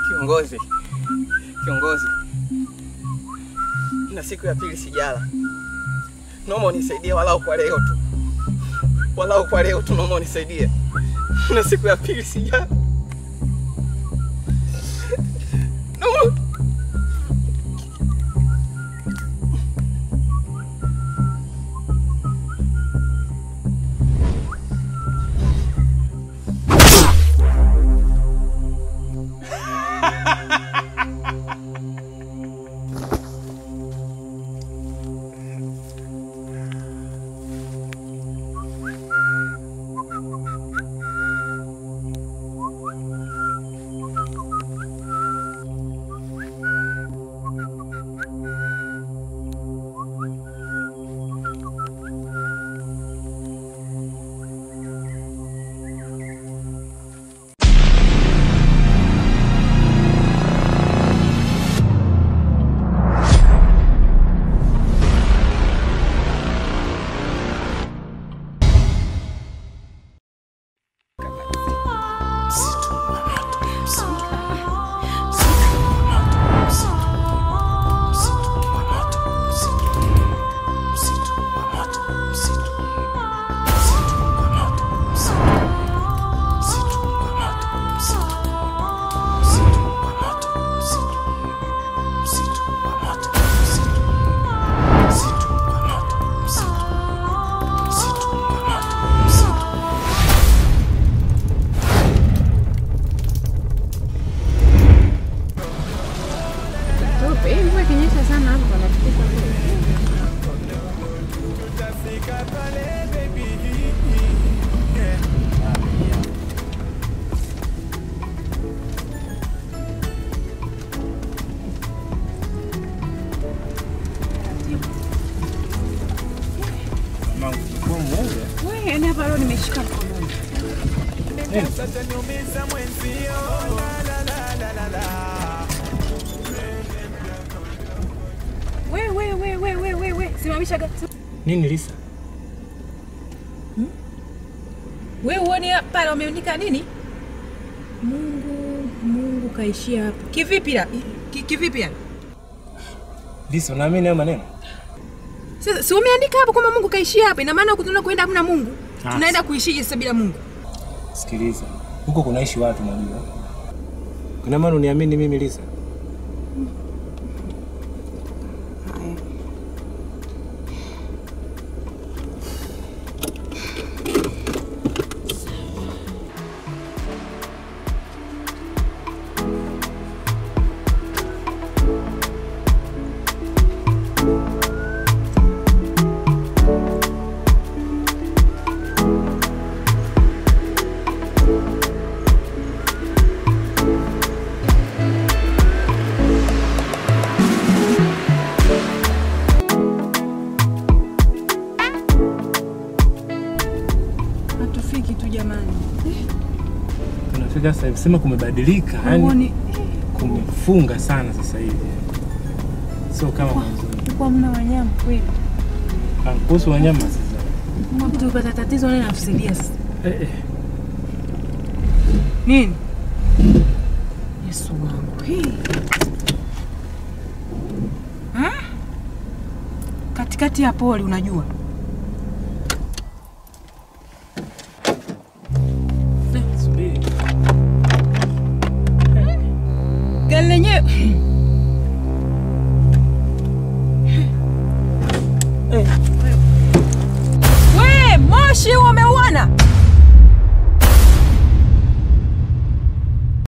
Kiongozi, kiongozi, na siku ya pili sijala. Naomba unisaidie walau kwa leo tu. Walau kwa leo tu naomba unisaidie. Na siku ya pili sijala. Naomba. We. Simamisha gari. Nini Lisa? Wewe uone pale wameandika nini? Mungu kaishia hapo. Kivipi la? Kivipi yani? Lisa, unaamini hayo maneno? Sasa si umeandika hapo kama Mungu kaishia hapa, ina maana huko kwenda hamna Mungu. Tunaenda kuishije sasa bila Mungu? Sikiliza. Huko kunaishi watu unajua. Kuna maana uniamini mimi Lisa? Sasa hivi sema kumebadilika, yani kumefunga sana sasa hivi. Sio kama mwanzo. Kwa mna wanyama kweli. Kuhusu wanyama sasa. Mtu upata tatizo naye anafusilia sasa. Nini? Yesu wangu. Hii. Ha? Katikati ya pori unajua. Moshi huo.